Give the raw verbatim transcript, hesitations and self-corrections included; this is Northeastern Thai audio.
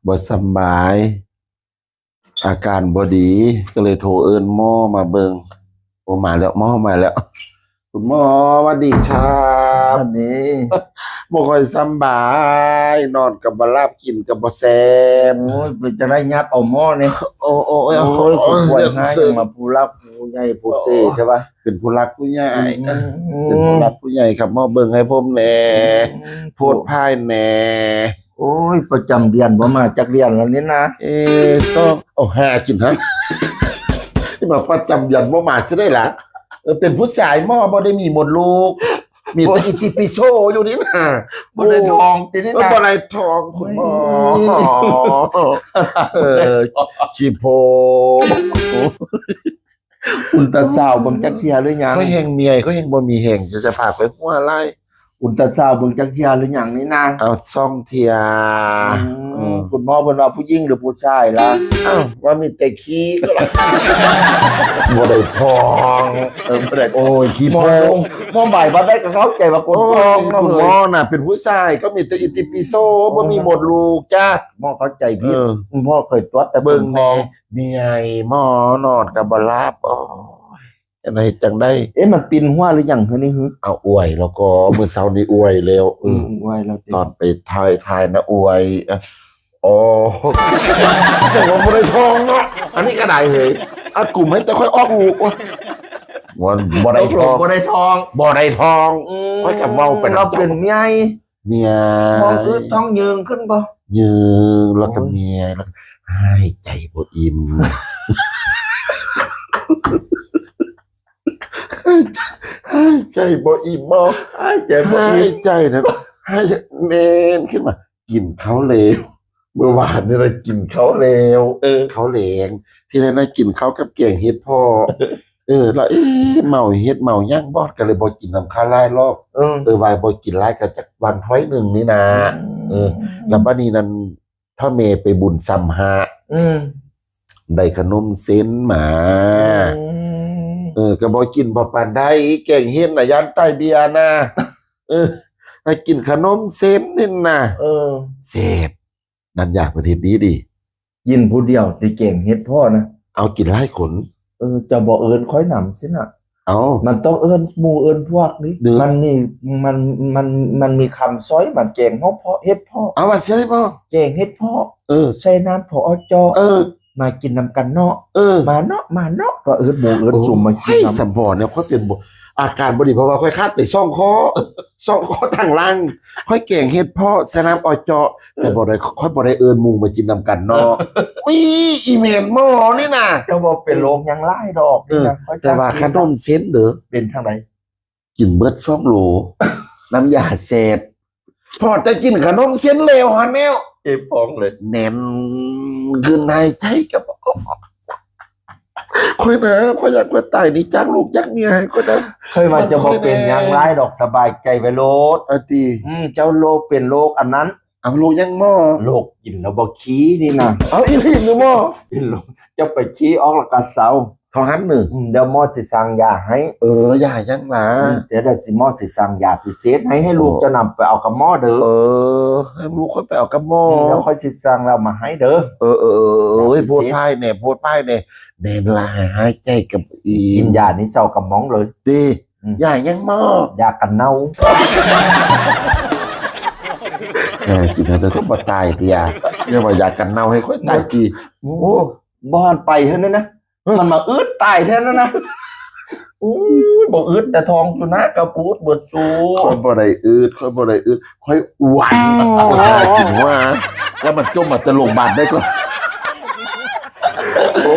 บ่สำบาย อาการบ่ดี ก็เลยโทรเอิ้นหมอมาเบิ่ง โอ้ มาแล้ว หมอมาแล้ว คุณหมอ สวัสดีครับ สวัสดี บ่ค่อยสำบาย นอนก็บ่หลับ กินก็บ่แซ่บ โอ้ย เป็นจะได้ยับเอาหมอเนี่ย โอ้ โอ้ โอ้ย โอ้ย คนป่วยหาย เรื่องเซิง มาผู้หลักผู้ใหญ่ผู้เตใช่ปะ เป็นผู้หลักผู้ใหญ่ อืม เป็นผู้หลักผู้ใหญ่ครับ หมอเบิ่งให้ผมแหน่ อืม โพดพายแหน่ โอ้ย ประจำเดือนบ่มาจักเดือนแล้วนี่นะ เอ สอง เอา ห้ากินฮะ ที่มาประจำเดือนบ่มาซะได้ละ เออ เป็นผู้ชายหมอบ่ได้มีมดลูก มีแต่อิติปิโสอยู่นี่นะ บ่ได้ท้องตินี่นะ เออ บ่ได้ท้องคุณหมอ เออ ขี้โพ อุลตราซาวด์เบิ่งจักเทื่อหรือยัง เขาแฮงเมื่อย เขาแฮงบ่มีแฮง จะ จะพาไปหัวไล่ อุลตราซาวด์เบิ่งจักเทื่อหรือยังนี่นะ เอาสองเทื่อ อืม อืม คุณหมอเพิ่นว่าผู้หญิงหรือผู้ชายล่ะ อ้าว ว่ามีแต่ขี้ก็ล่ะ บ่ได้ท้อง เออ บ่ได้ โอ้ย ขี้โพ หมอลง หมอใบบ่ได้ก็เข้าใจว่าคนท้องเนาะ โอ้ย คุณหมอน่ะ เป็นผู้ชาย ก็มีแต่อิติปิโส บ่มีมดลูกจ้ะ หมอเข้าใจผิด เออ หมอเคยตรวจแต่ เบิ่งแหน่ คนท้อง เมื่อย หมอนอนก็บ่หลับ โอ้ย จังได๋ จังได๋ เอ๊ะ มันปิ่นหัวหรือหยังหือนี่หือ เอาอวยแล้วก็ มื้อเช้านี้อวยแล้ว เออ อืม อวยแล้วติ ตอนไปถ่าย ถ่ายนะอวย อ่ะ อ๋อ แต่ว่าบ่ได้ท้องเนาะ อันนี้ก็ได้เฮ้ย อ่ะ กลุ่มให้แต่ค่อยออกลูก โอ๊ย ว่าบ่ได้ท้อง ตกลงบ่ได้ท้อง บ่ได้ท้อง อืม ค่อยก็เว้าไปนำ เราเป็นเมีย เมื่อย ท้องอืดท้องเยิงขึ้นบ่ เยิง แล้วก็ โอ้ย เมื่อย แล้วก็หายใจบ่อิ่ม หายใจบ่อิ่มบ่ หายใจบ่อิ่ม หายใจนะ หายใจแน่นขึ้นมา กินข้าวแล้ว เมื่อวานนี่นะกินข้าวแล้ว เออ ข้าวแลง ที่แรกนะกินข้าวกับแกงเห็ดเผาะ เออ แล้ว เอ๊ะ เมาเห็ดเมาหยังบ่ ก็เลยบ่กินนำข้าวหลายรอบ เออ เออ ว่าบ่กินหลายก็จักวันถ้อยหนึ่งนี่นะ อืม เออ แล้วบัดนี้นั่น ถ้าแม่ไปบุญสามห้า อืม ได้ขนมเส้นมา อืม เออ ก็บ่กินบ่ปานใด แกงเห็ดน่ะ ย่านตายเบียร์นะ เออ ให้กินขนมเส้นนี่นะ เออ แซ่บ น้ำยาเพิ่นเฮ็ดดีดี กินผู้เดียวติแกงเห็ดเผาะนะ เอากินหลายคน เออ จะบ่เอิ้นค่อยนำซินะ เอา มันต้องเอิ้นหมู่เอิ้นพวกนี่ เด้อ มันมี มัน มัน มันมีคำซอย มันแกงเห็ดเผาะ เห็ดเผาะ เอาว่าใช่บ่ แกงเห็ดเผาะ เออ ใส่น้ำผอจ. เออ มากินนำกันเนาะ เออ มาเนาะ มาเนาะ ก็เอิ้นหมู่เอิ้น โอ้ สุมมากินนำ สำพอเนี่ย ค่อยเป็นบ่ อาการบ่ดี เพราะว่าค่อยขาดไปสองข้อ สองข้อทางล่าง ค่อยแกงเห็ดเผาะใส่น้ำอจ. แต่บ่ได้ ค่อยบ่ได้เอิ้นหมู่มากินนำกันเนาะ อุ้ย อีแม่นหมอนี่นะ เจ้าบ่เป็นโรคหยังหลายดอกนี่นะ เออ ค่อย แต่ว่า สั่งกิน ขนมเส้นเด้อ เป็นทางใด กินเบิดสองโล น้ำยาแซ่บ พอแต่กินขนมเส้นแล้วหั้นแหล้ว เจ็บท้องเลย แน่นขึ้นหายใจก็บ่ออก ค่อยนะ ค่อยอยากว่าตายนี่จากลูกจากเมียให้ก็ได้ ค่อยว่าจะบ่เป็นหยังหลายดอก สบายใจไว้โลด เอาติ อืม เจ้าโรคเป็นโรคอันนั้น เอาโรคหยังหมอ โรคกินแล้วบ่ขี้นี่นะ เอาอีหลีนี่หมอ เป็นโรค เจ้าไปขี้ออกแล้วก็เซา เท่านั้นหนึ่ง อืม เดี๋ยวหมอสิสั่งยาให้ เออ ยาหยังล่ะ อืม เดี๋ยวสิ หมอสิสั่งยาพิเศษให้ ให้ลูก โอ้ เจ้านำไปเอากับหมอเด้อ เออ ให้ลูกค่อยไปเอากับหมอ อืม เดี๋ยวค่อยสิสั่งแล้วมาให้เด้อ เออ เออ เออ เออ เอ้ย ยาพิเศษ โพดพายแหน่ โพดพายแหน่ แน่นละ หายใจกับอี กินยานี้เซากับหมองเลย ติ อืม ยาหยังหมอ ยากันเน่า เออ กินแล้วก็บ่ตายติยา เรียกว่ายากันเน่าให้ค่อยตายติ โอ้ บ่หันไปเท่านั้นนะ เออ มันมาอึดตายแท้แล้วนะ อุ้ย บ่อึดแต่ท้องสุนัขกระปูดเบิดสู ค่อยบ่ได้อึด ค่อยบ่ได้อึด ค่อยอ้วน กินว่า แล้วมันจมมาจะลงบาดได้ก่อน โอ้